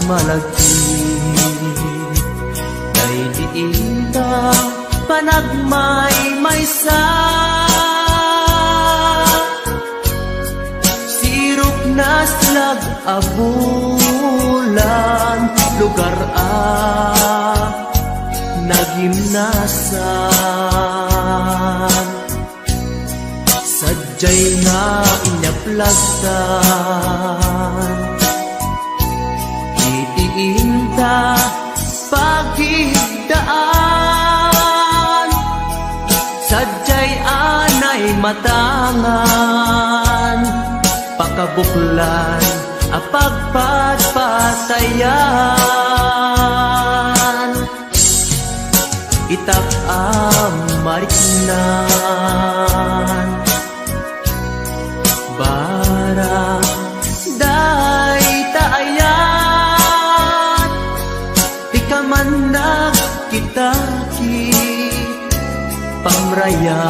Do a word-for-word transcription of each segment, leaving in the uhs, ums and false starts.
malagip, daydi inta panagmaymaysa. Sirok na slag a bulan, lugar a nagimnasan. Sadiay nga inyaplag ta iti inta pagidaan. Sadiay anay matangan, pakabuklan a pagpatpatayan. Itak a mariknan, barang dayta ayat, ti kamannag kitaki, pamraya,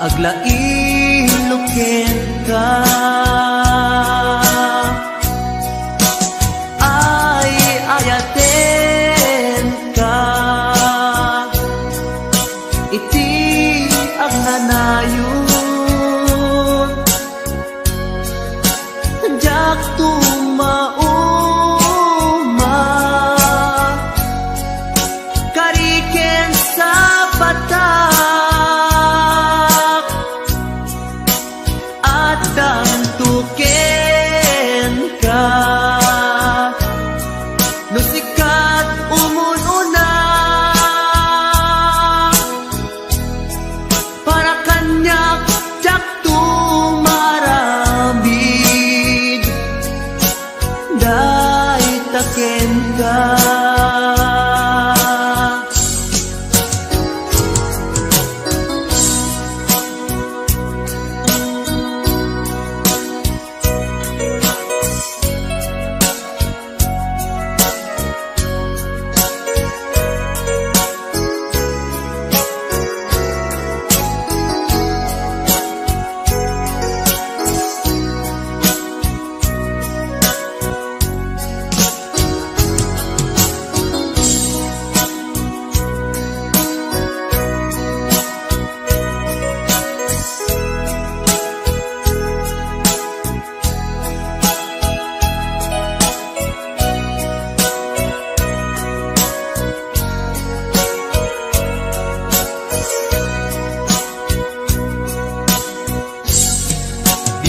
aglailo kenka. Ay, ayatenka iti agnanayon. Diak tumauma, kari ken sapatak. Addanto kenka, no sika ti umun-una. Para kaniak, diakto maaramid, dayta kenka.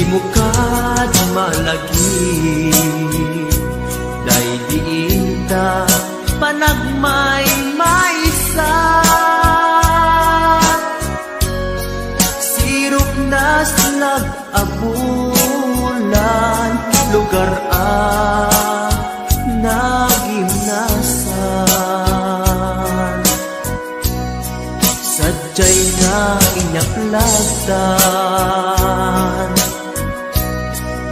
Dimo kad malagip, daydi inta panagmaymaysa. Sirok na slag a bulan, lugar a nagimnasan. Sadiay nga inyaplag ta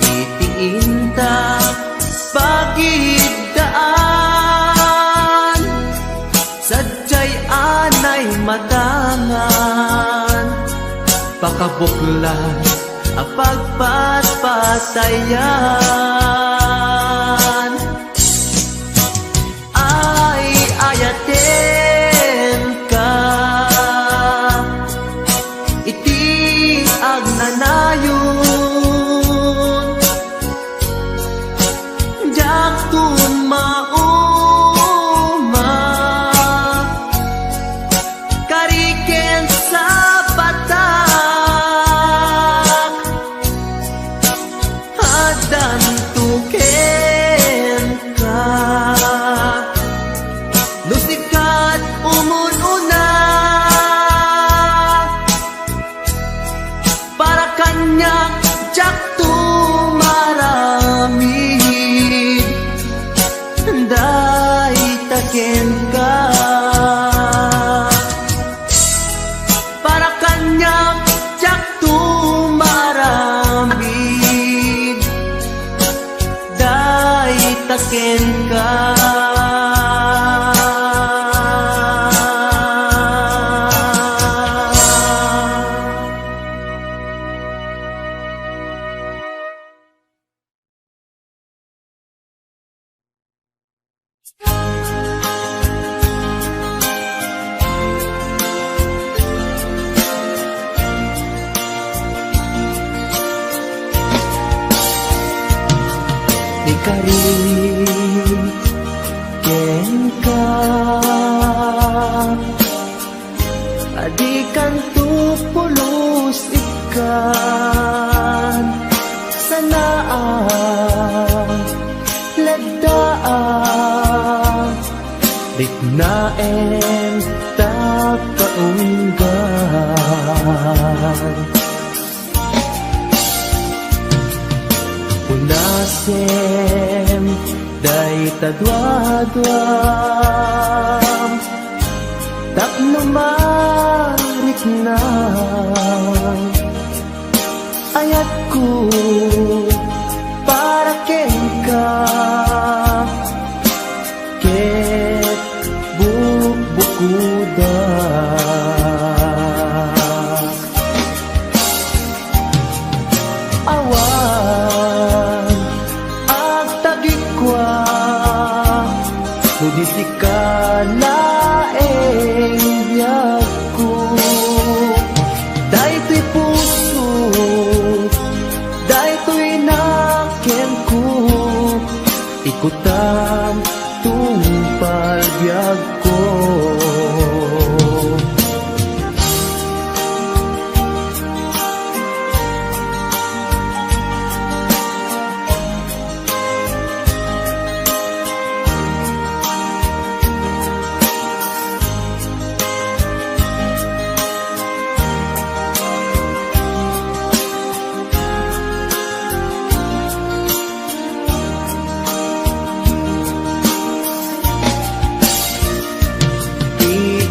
iti inta pagid daan. Sadiay anay matangan, pakabuklan a pagpatpatayan. Ay, ayatenka iti agnanayon. Diakto mauma, kari ken sapatak. Addanto kenka, no sika ti umun-una. Para kaniak, diakto maaramid, dayta kenka. Para kaniak, diakto maaramid, dayta kenka. Ikarin kenka, a dikanto pulos ikkan, sanaak, laddaak, riknaem, tapno kaunggan. Unasem dayta duaduam tapno marikna. Ayatko para kenka ket bukbukodak. Awan agtagikua no di sika laeng biagko. Daytoy puso, daytoy nakemko, ikutam tungpal biagko.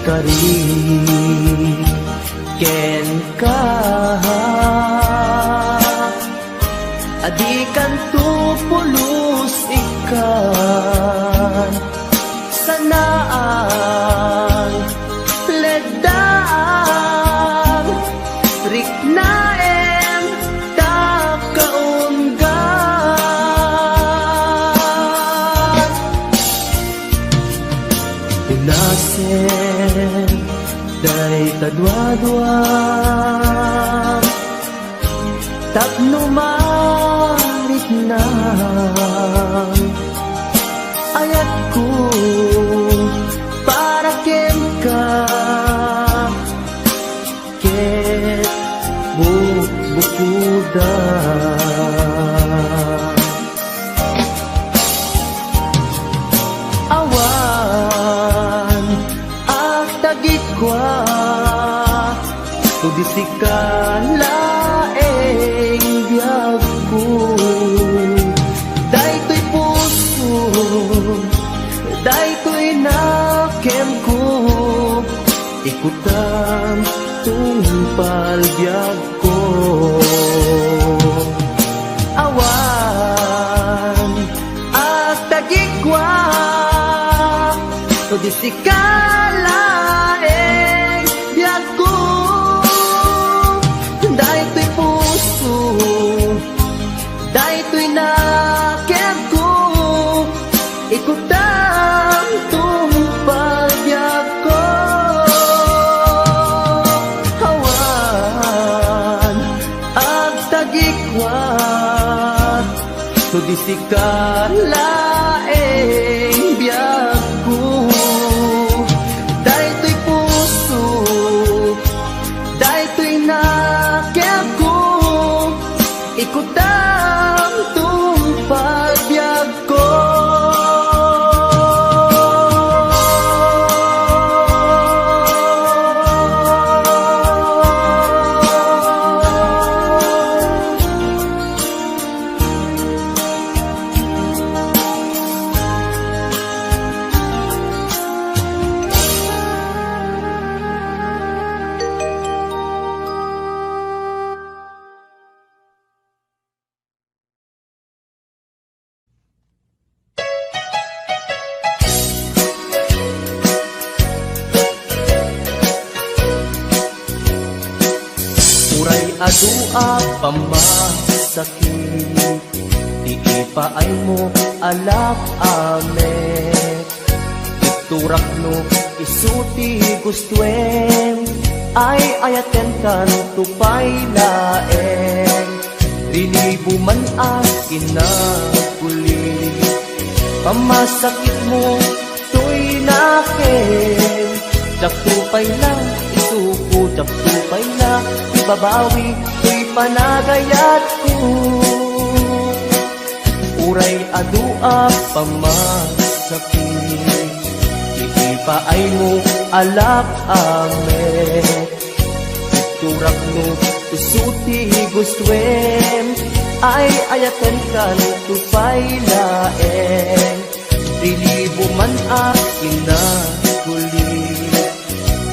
Ikarin kenka, a dikanto pulos ikkan, sanaak, laddaak, riknaem, tapno kaunggan. Unasem dayta duaduam tapno marikna. Ayatko para kenka ket bukbukodak. Awan agtagikua no di sika laeng biagko. Daytoy puso, daytoy nakemko, ikutam tungpal biagko. Awan agtagikua no di sika laeng biagko. Daytoy puso, daytoy nakemko, ikutam tungpal biagko. Awan agtagikua no di sika laeng biagko. Daytoy puso, daytoy nakemko, ikutam tungpal biagko. Uray adu a pammasakit, ti ipaaymo a lak-amek. Turakno, isu ti gustoem, ay-ayatenkanto pay laeng. Rinibo man a kinaguli, pamasakitmo toy nakem. Diakto pay la isuko, diakto pay la ibabawi toy panagayatko. Uray adu a pamasakit iti paaymo, alak a met. Turakno, isu ti gustoem, ay-ayatenkanto pay laeng. Rinibo man a kinaguli,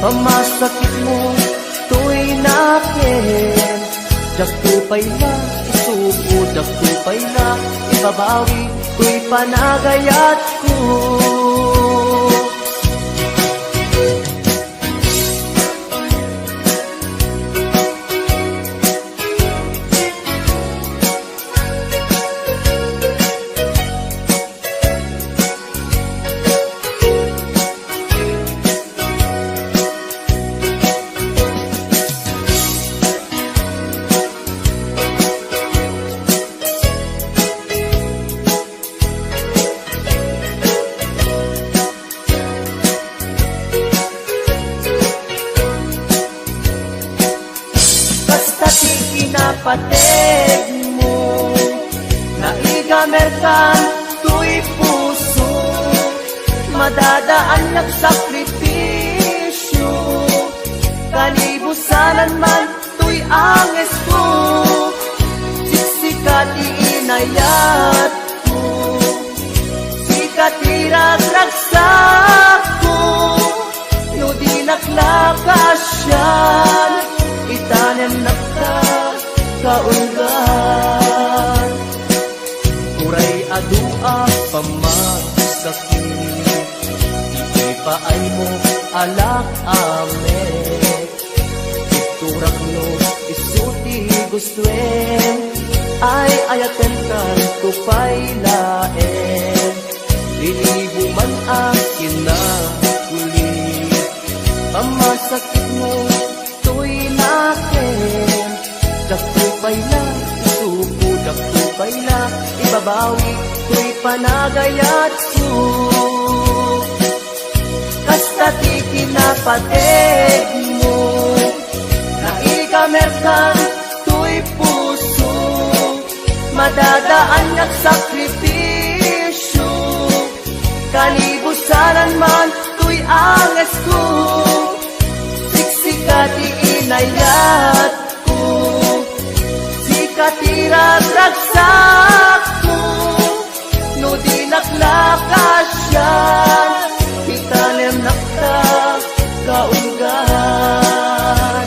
pamasakitmo toy nakem. Diakto pay la isuko, diakto pay la ibabawi toy panagayatko. Kasta ti kinapategmo, naigamerkan toy puso, madadaannak sakripisio, kanibusanan man toy angesko. Siksika ti inayatko, sika ti ragragsakko. No dinak la kasian, itanemnak ta kaulgan. Uray adu a pamasakit iti paaymo, alak a met. Turakno, isu ti gustoem, ay-ayatenkanto pay laeng. Rinibo man a kinaguli, pamasakitmo toy nakem. Diakto pay la isuko, diakto pay la ibabawi toy panagayatko. Kasta ti kinapategmo, naigamerkan toy puso, madadaannak sakripisio, kanibusanan man toy angesko. Siksika ti inayatko, sika ti ragragsakko. No dinak la kasian, itanemnak ta kaulgan.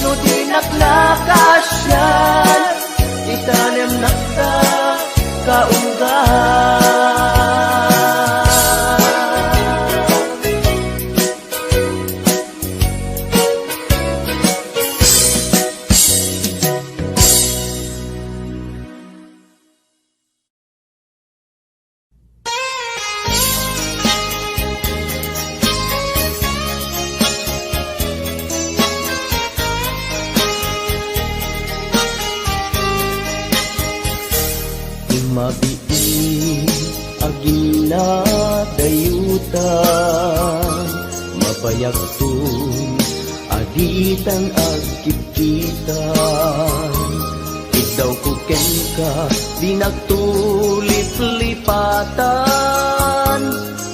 No dinak la kasian, itanemnak ta kaulgan. Mabiit a ginadayutan, mabayagton a ditan agkitkitan. Iddawko kenka, dinakto liplipatan.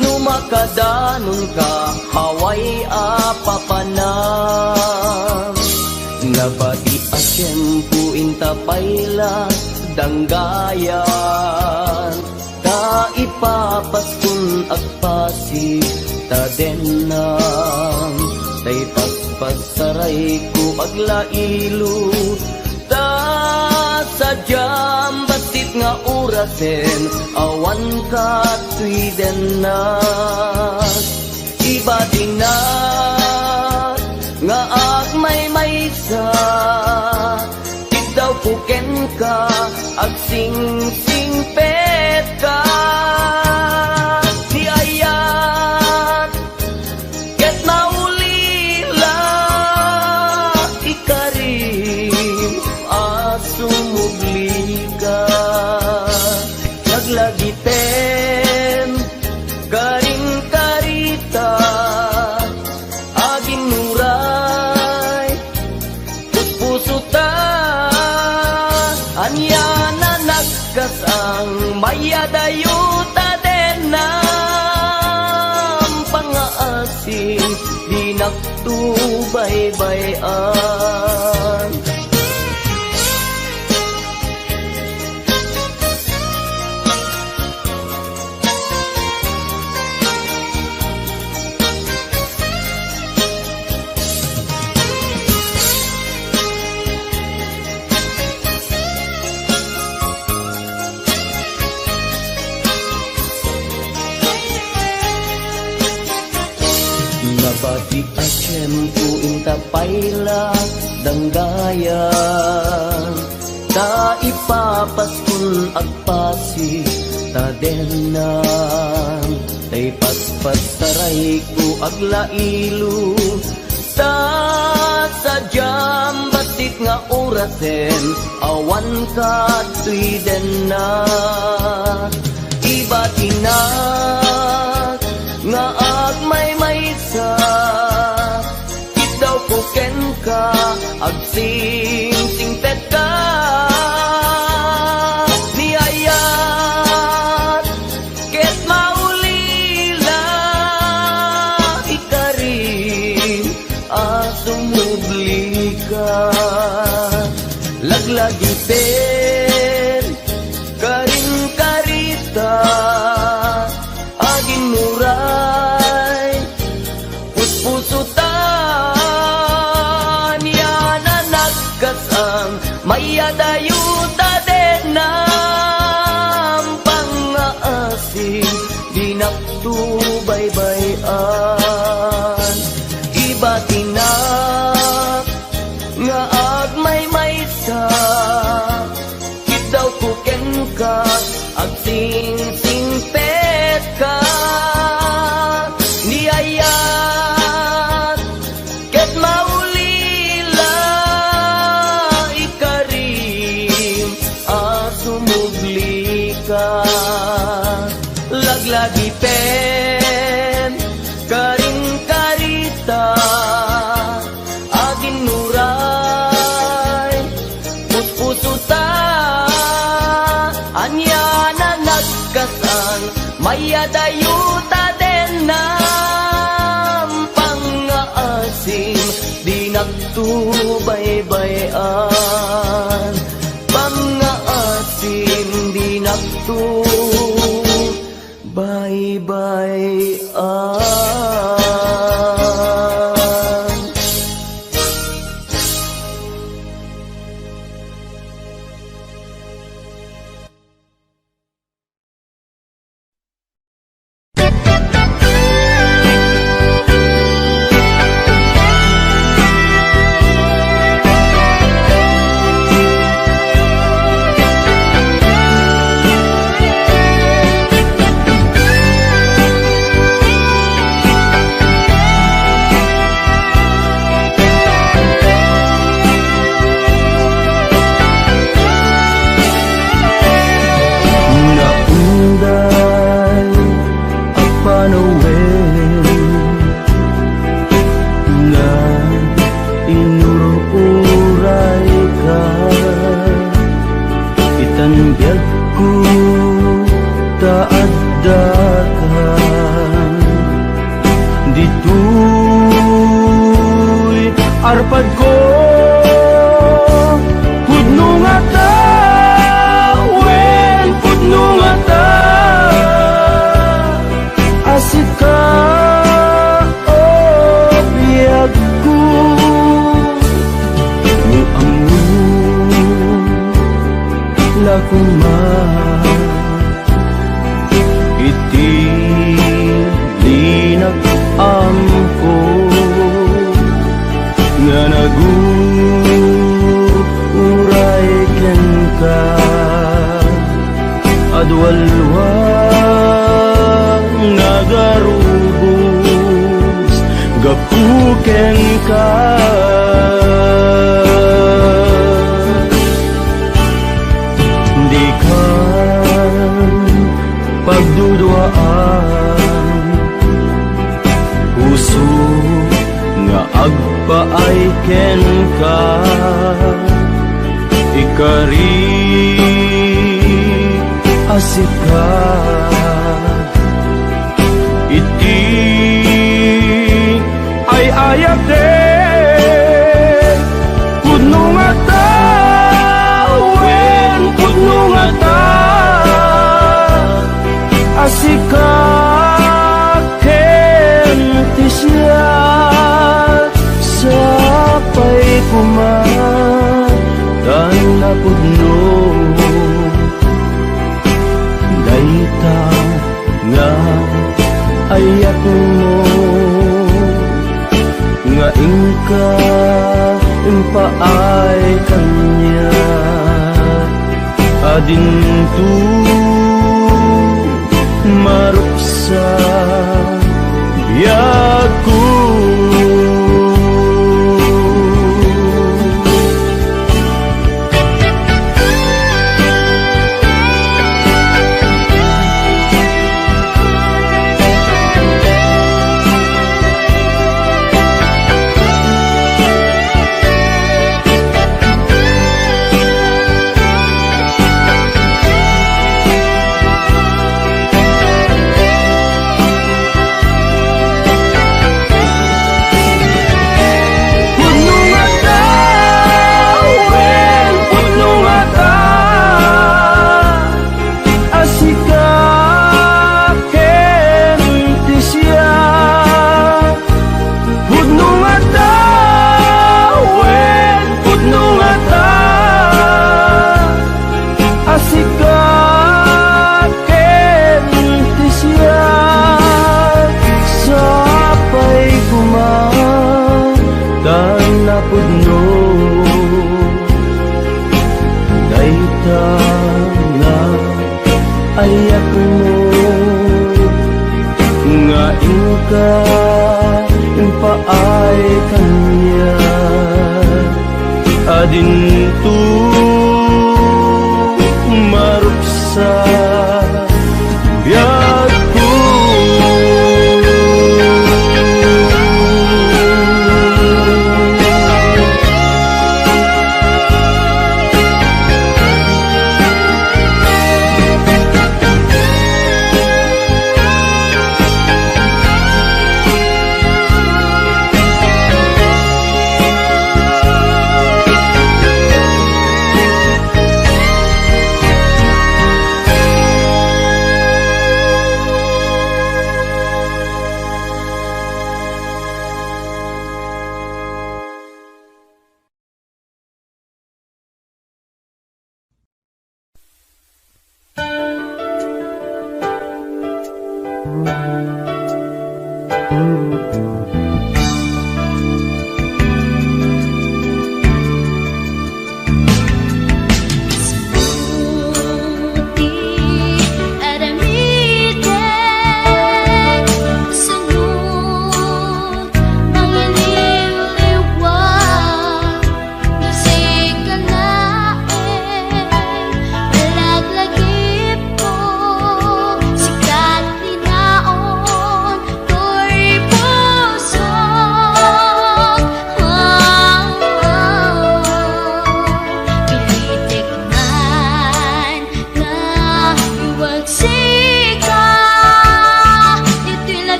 No makadanonka, awan a papanam. Nabati a tiempo inta pay la danggayan. Ta ipapaskon agpasi ta dennam, ta ipaspassarayko aglailo, ta sadiam bassit nga orasen awan katoy dennak. Ibatinak nga agmaymaysa, iddawko kenka, agsingsingpetka. Ti aya Bay-an. Nabati a tiempo inta pay la danggayan, ta ipapaskon agpasi ta dennan, ta ipaspassarayko aglailo, ta sadiam bassit nga orasen awan kadtoy denna. Ibatinak nga agmaymaysa, kiddawko kenka, agsingsingpetka. Ni ayat ket maulila, ikarim a sumublika. Laglagipen, karin karita, aginnuray, puspuso ta, ania na nagkas-an, mayadayo ta dennan, pangngaasim, dinakto baybay-an. Ibatinak nga agmaymaysa, kiddawko kenka, agsingsingpetka. Ni ayat ket maulila, ikarim a sumublika. Laglagipen, karin karita, aginnuray, puspuso ta, ania na nagkas-an, mayadayo ta dennan, pangngaasim, dinakto baybay-an, pangngaasim, dinakto baybay-an. Naunday a panawen nga inur-urayka, itan biagko ta addaka ditoy arpadko. Pudno ngata, wen, pudno ngata a sika, o biagko. No ammo la koma iti linag-amko nga nagur-uray kenka. Adualwa nga agarubos gapu kenka. Dikan pagduduaan, puso nga agpaay kenka, ikari a sika iti ay-ayaten. Sika ken ti siak, sapay koma ta napudno dayta nga ayatmo, nga inka impaay kaniak a dinto maruksa biagko. Pudno ngata, wen, pudno ngata a sika ken ti siak. Pudno ngata, wen, pudno ngata a sika ken ti siak. Sapay koma ta napudno dayta nga ayatmo, nga inka impaay kaniak a dinto maruksa biagko.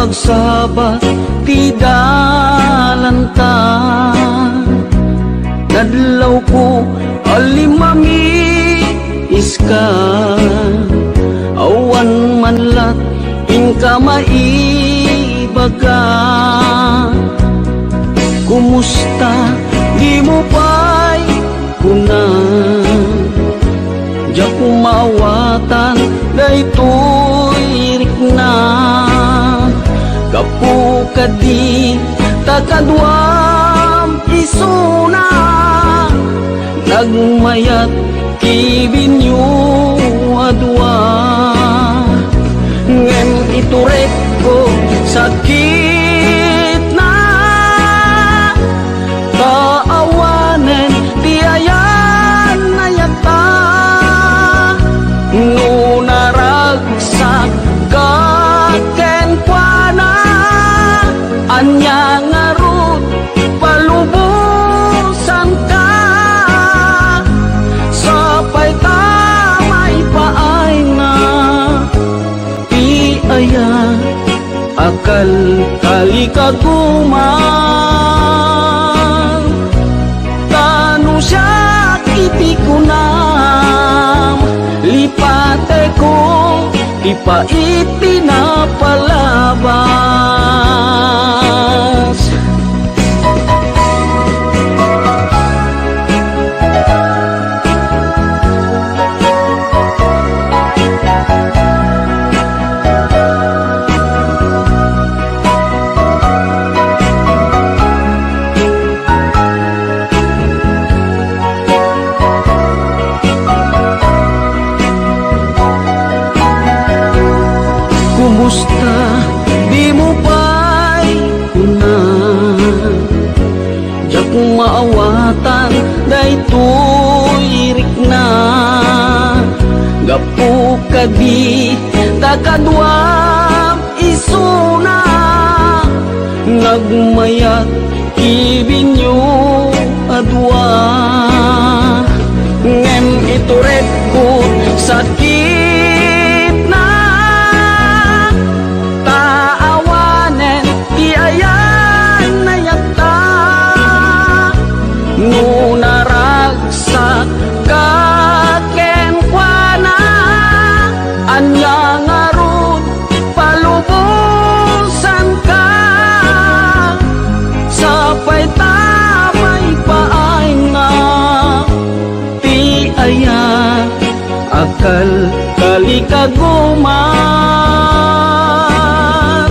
Agsabat ti dalanta, nadlawko a limmamiska, awan man lat inka maibaga. Kumusta, dimo pay kuna? Diak maawatan daytoy rikna. Gapu kadi ta kaduam isuna, nagmayat ti binyo a dua. Ngem iturek ko sakitna, ta awanen ti ayan-ayatta. No naragsak ka kenkuana, ania ngarud palubosanka? Sapay ta maipaayna ti aya a kalkalikaguman. Ta no siak iti kunam, lipatekon ti pait ti napalabas. Kumusta, dimo pay kuna? Diak maawatan daytoy rikna. Gapu kadi ta kaduam isuna, nagmayat ti binyo a dua. Ngem iturek ko sakitna, ta awanen ti ayan-ayatta. No naragsak ka kenkuana, ania ngarud palubosanka? Sapay ta maipaayna ti aya a kalkalikaguman.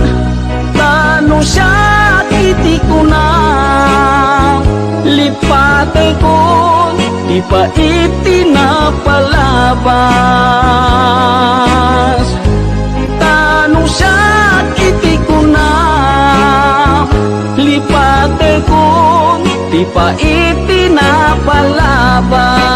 Ta no siak iti kunam, lipatekon ti pait ti napalabas. Ta no siak iti kunam, lipatekon ti pait ti napalabas.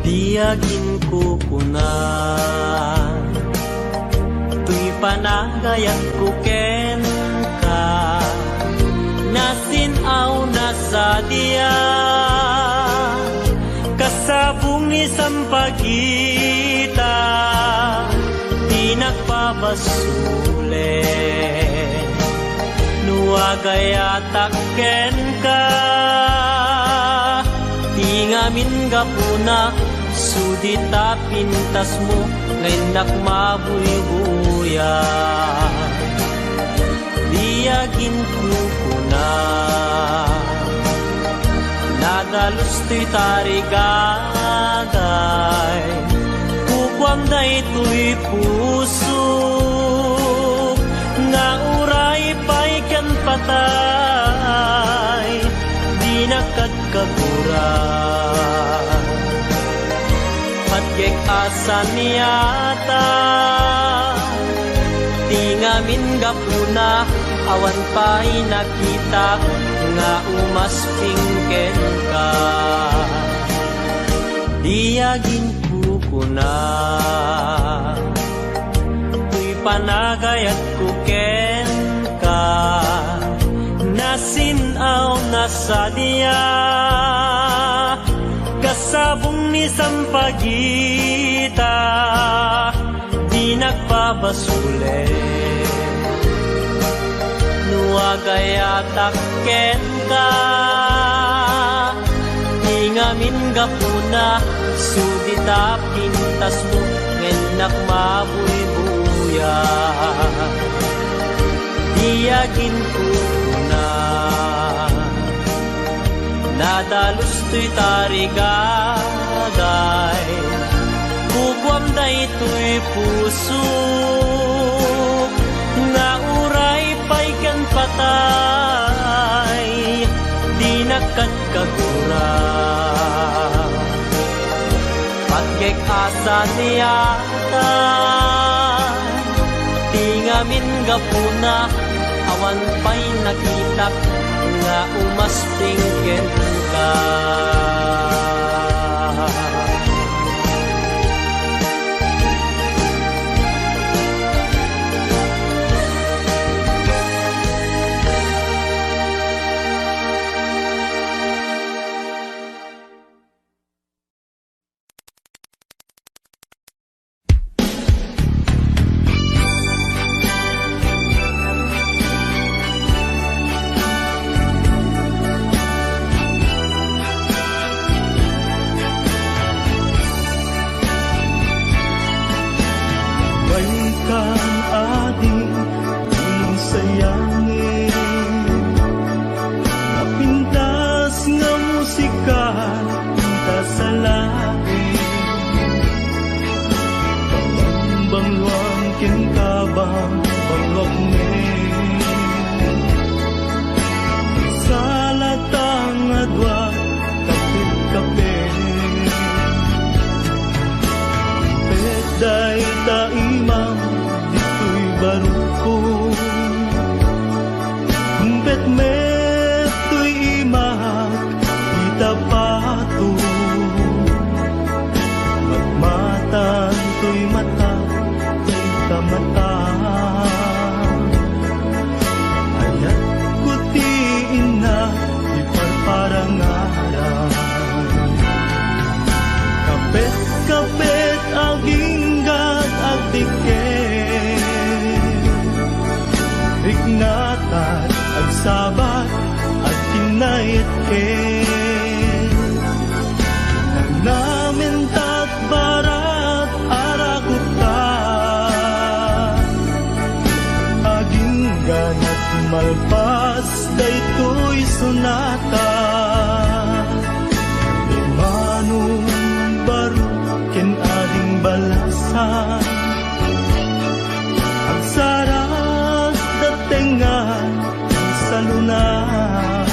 Diak inkukuna toy panagayatko kenka, nasin-aw nasadiak, kasabong ni sampagita ti nagpabasolen. No agayatak kenka, ti ngamin gapuna, sudi ta pintasmo nga innak mabuybuyan. Diak inkukuna, nadalus toy tarigaday, kukuam daytoy pusok nga uray pay ken patay, dinak kadkagura. Patgek a saniata, ti ngamin gapuna, awan pay nakitak nga umasping kenka. Di aginkukuna, toy panagayatko kenka, nasin-aw na sadia, kasabong ni sampagita, dinak pabasolen. No agayatak kenka, ti ngamin gapuna, sudita pintasmo, ngem nak mabuybuya. Di aginkukuna, nadalus toy tarigagay, kukuam daytoy puso, nga uray pay ken patay, dinak kadkagura. Patgek a saniata, ti ngamin gapuna, awan pay nakitak nga umasping kenka. Baikan, adi, inunsayangin. Napintas nga musika, inta sa langit. Bangluang ken kabang, bangluak ne. Salata nga dua, kapit-kapit. Pet dayta imam, ditoy barukko. Pet met toy imak, ita pato. Magmatan toy mata, ita mata. Ayatko ti inna, iparparangaran. Kapet-kapet, aginggat, agdiket. Riknatat, agsabat, agkinnaetket. Nagnamintat barat, arakupta. Agingganat malpas daytoy sonata. Ni Manong Barok ken Ading Balasan. Agsarasda tengnga ti salonan.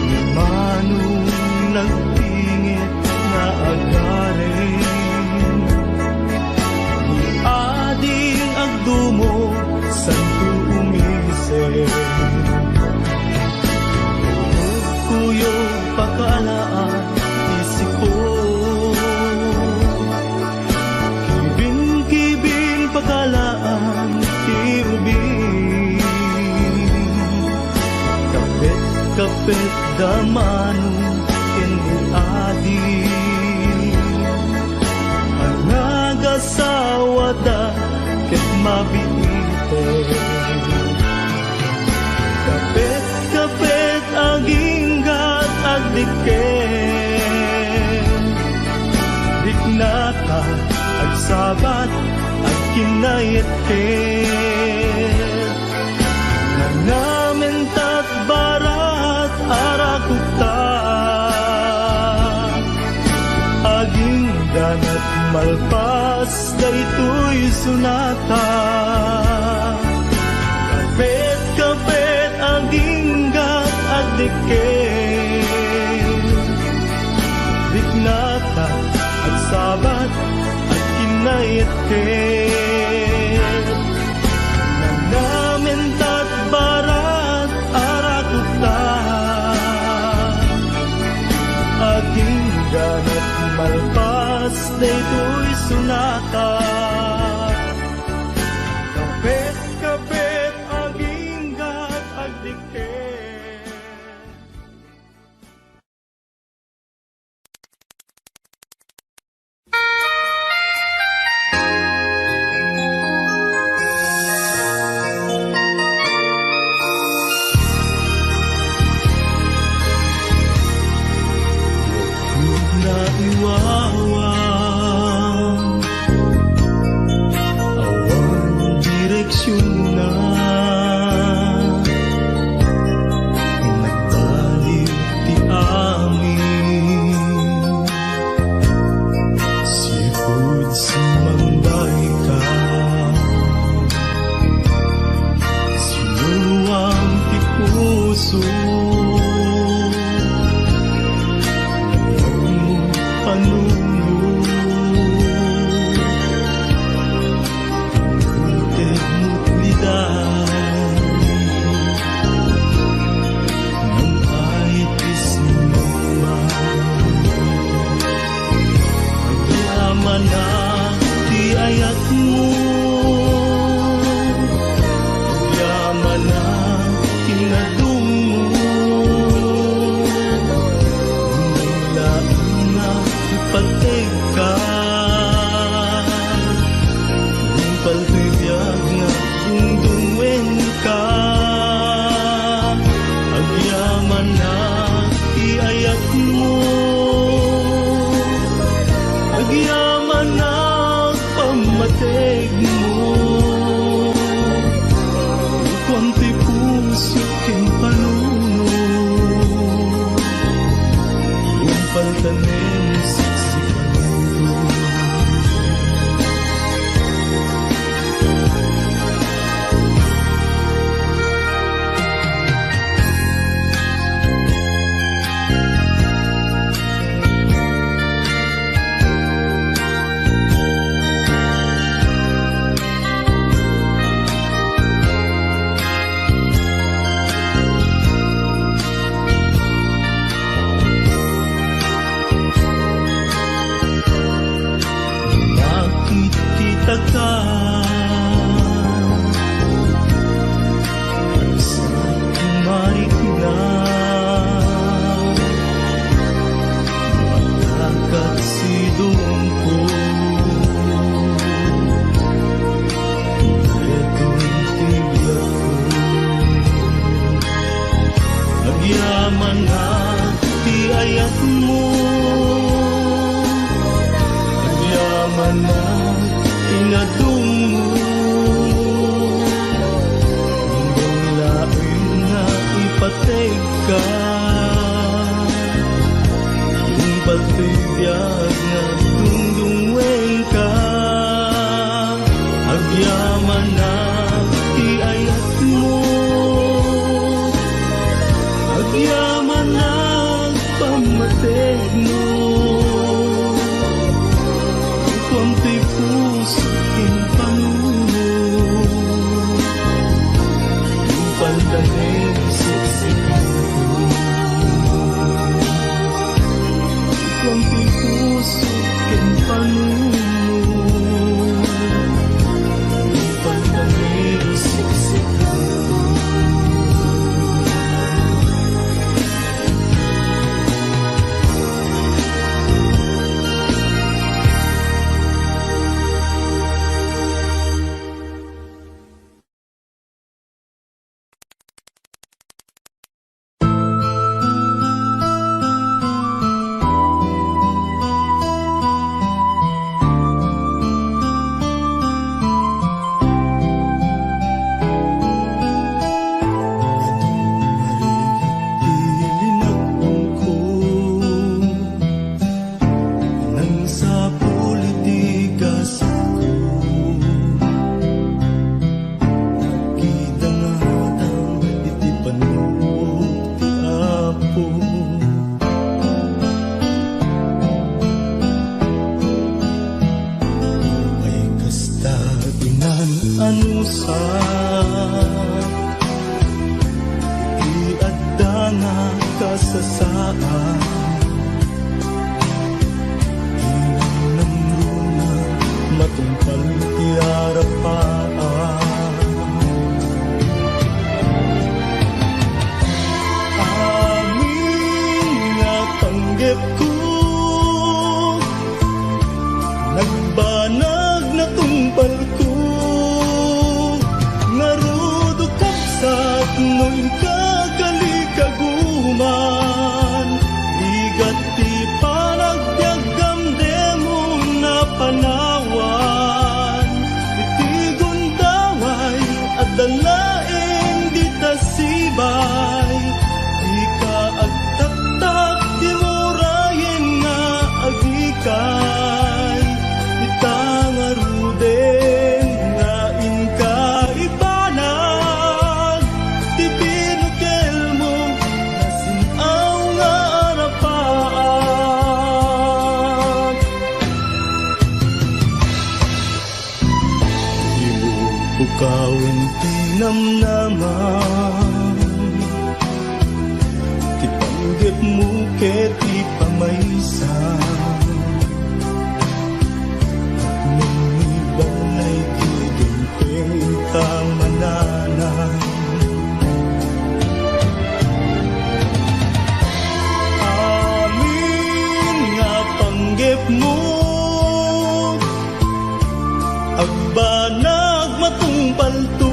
Ni Manong nagpingit nga agaring. Ni Ading agdumog, santo umisip. Kuyog pakaalaan ti sipon. Kibin-kibin pakaalaan ti ubing. Kapet-kapet da Manong ken ni Adi. Anagasawada ket mabiiten. Kapet-kapet, aginggat, agdiket. Riknakat, agsabat, agkinnaetket. Nagnamintat barat, arakupta. Agingganat malpas daytoy sonata. Kapet Ket nanamintat barat a rakutta, agingganak malpas daytoy sonata. Kapet-kapet aginggat agdikket. Naiwawa, awan direksionna. Nagbaliw ti amin. Sipud sumangbayka, sinuluam ti puso. Panunot. Utedmo liday, nang ay ti sinumang. Agyamanak ti ayatmo, agyamanak ti nadungmo. Laeng nga ipategka, nupal toy biag nga agdungdungngoenka. Agyamanak ti ayatmo, agyamanak pammategmo. Kuan ti puso ken panunot, nupal tanem siksik. Nakititaka, sa kumarikna, makakat sidongko. Detoy ti biagko. Agyamanak ti ayatmo, agyamanak ti nadungmo. Imbag laeng nga ipategka, nupal toy biag nga agdungdungngoenka. Agyamanak ti ayatmo, agyamanak pammategmo. Kuan ti puso ken panunot, nupal tanem siksik. Kuan ti puso ken panunot, nupal tanem siksik. Inka kalikaguman, ligat ti panagbiagam, dimo napanawan. Iti gundaway, adda laeng dita sibay. Dika agtaktak, dimo rayen nga agikay. Ita ngaruden nga inka ibanag, ti binukelmo, nasin-aw nga arapaak. Dimo pukawen ti namnamam, ti panggepmo ket ti pamaysa. Mangibalay ti dimteng ta mananam. Amin nga panggepmo, agbanag matungpalto.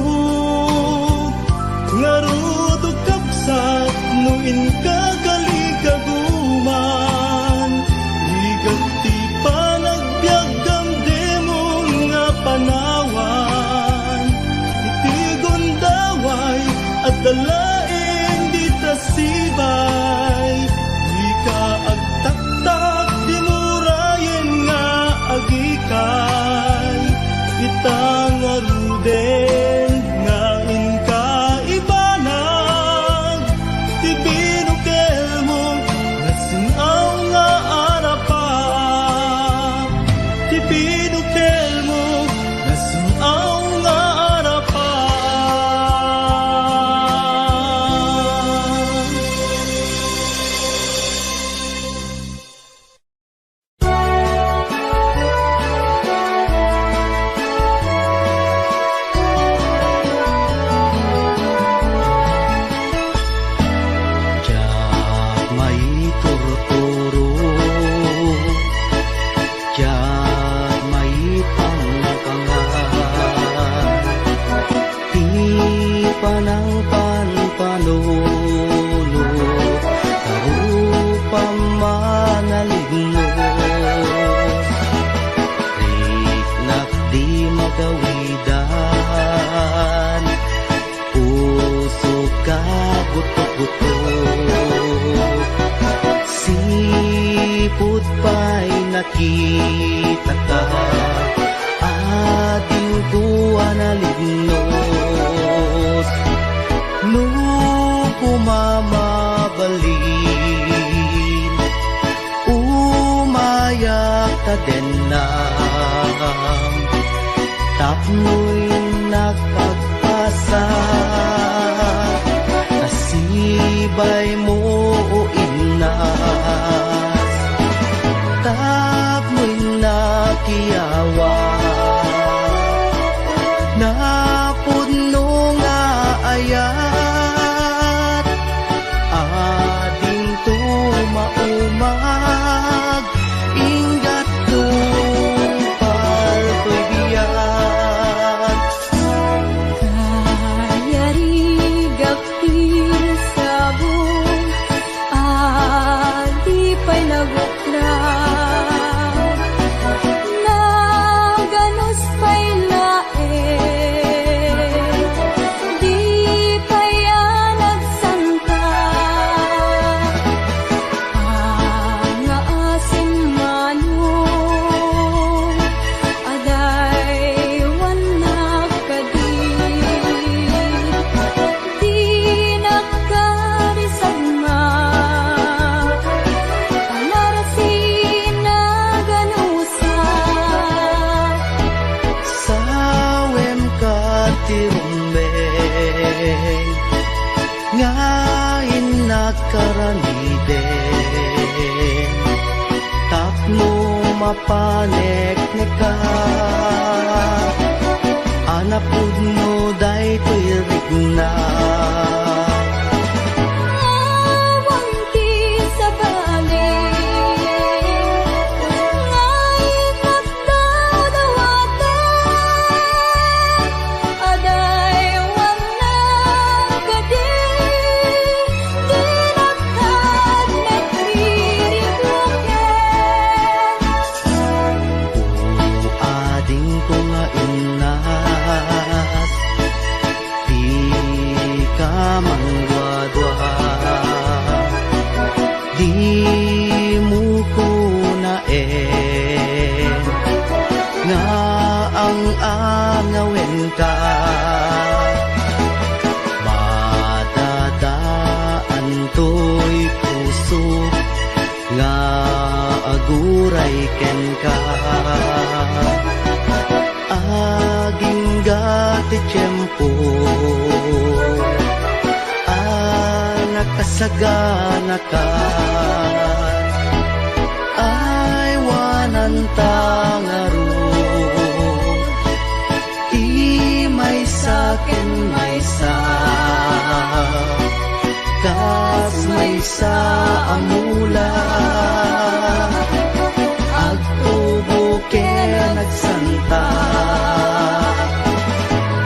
Ngarud, o kabsat, no inka kalikaguman, ligat ti panagbiagam, dimo nga panawan. Iti gundaway, adda laeng dita sibay. Dika agtaktak, dimo rayen nga agikay. Ita ngaruden nga inka ibanag, ti binukelmo, nasin-aw nga arapaak. Ti binukelmo, nasin-aw nga arapaak. Diak maiturturo, diak maipangkangan. Ti panangpanpanuno, karupam a naligno. Riknak di magawidan, pusok a gutok-gutok. Sipud pay nakitaka, adingko a nalignos. No kumamabalin, umayak ta dennam. Tapno innak pagpasa, ta sibay mo o innas. Tapno innak iyawa, napudno nga ayat. Adingto maumag, inggatto paltoy biag. Kayarigak ti sabong a di pay naguklat. Naganus pay laeng, di pay a nagsangka. Nga asin manong, adaywannak kadi. Dinak kadi sagmak, panarsin a ganusak. Sawem ka ti rumbeng nga innak aramiden. Tapno mapanekneka, a napudno daytoy rikna. Awan ti sabali, nga innak dawdawatan, adaywannak kadi. mangduadua. Dimo kunaen nga ang-angawenka. Madadaan toy puso nga aguray kenka. Agingga ti tiempo a nakasaganaka. Aywananta ngarud ti maysa ken maysa, kas maysa a mula. Agtubo ken agsanta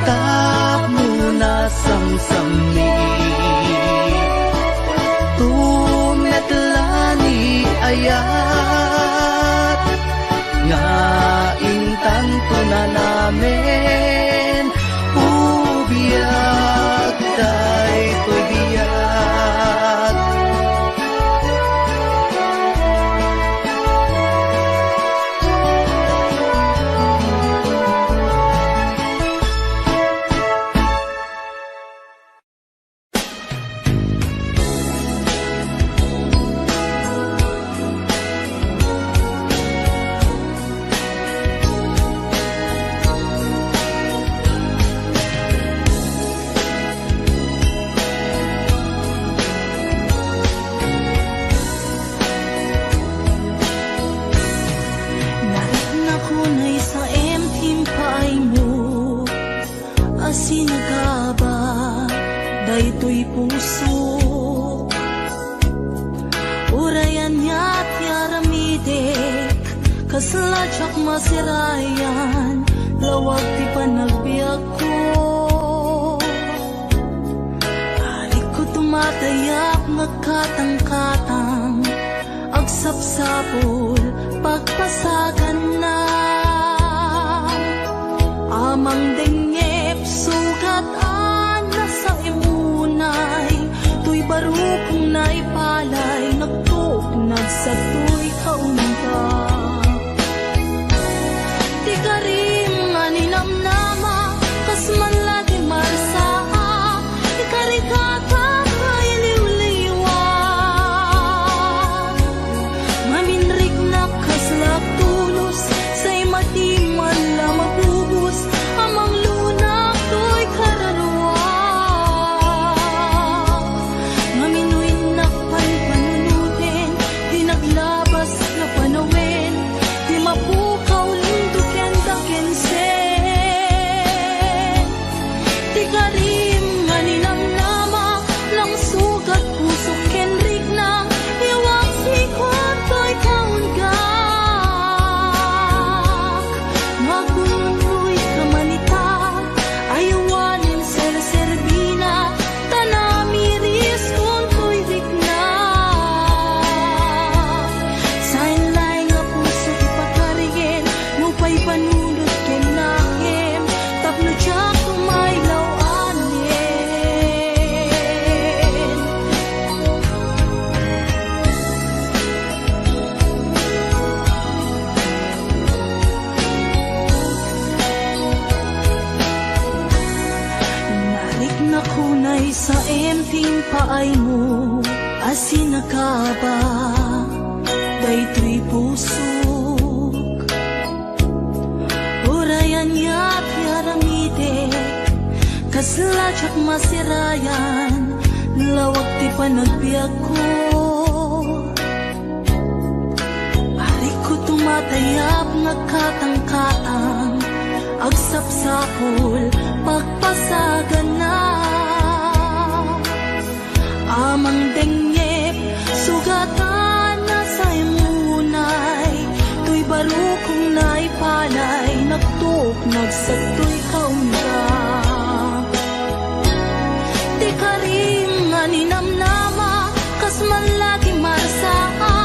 tapno nasamsammi. Tumetla ni ayat nga intanto nanamen. O biag, daytoy biag. Nariknak unay sa M T M paaymo. Asinagaba daytoy puso. Uray ania ti aramidek, kasla diak masirayan, lawag ti panagbiagko. Arigko tumatayab nga agkatangkatang, agsapsapul, pagpasaganna. Amang dengngep, sugat a nasaemunay, toy barukong naipalay, nagtuok, nagsatoy kaunta. Ti karim nga ninamnama, kas man la ti marsa a ikarigata a iliwliwa. Ngamin riknak kasla tulos, say madi man la mabubos, amang lunak toy kararua. Ngamin no innak pay panunuten, ti naglabas nga panawen, ti mapukaw lindoken dakensen. Ti karim nga ninamnama, nangsugat pusok ken rikna, iwaksikon toy kaunggak. Magunnoy ka man ita, aywanen serserbina, ta namiriskon toy rikna. Saen laeng a puso ti pakarigen, nupay panunot ken nakem, tapno diak umaylaw anen. Nariknak unay sa M T M paaymo, asinagaba daytoy pusok. Uray ania ti aramidek, kasla diak masirayan, lawag ti panagbiagko. Arigko tumatayab nga agkatangkatang, agsapsapul, pagpasagana. Amang dengngep, sugat a nasaemunay, toy barukong naipalay, nagtuok, nagsatoy kaunggak. Ti karim nga ninamnama, kas man la ti marsa a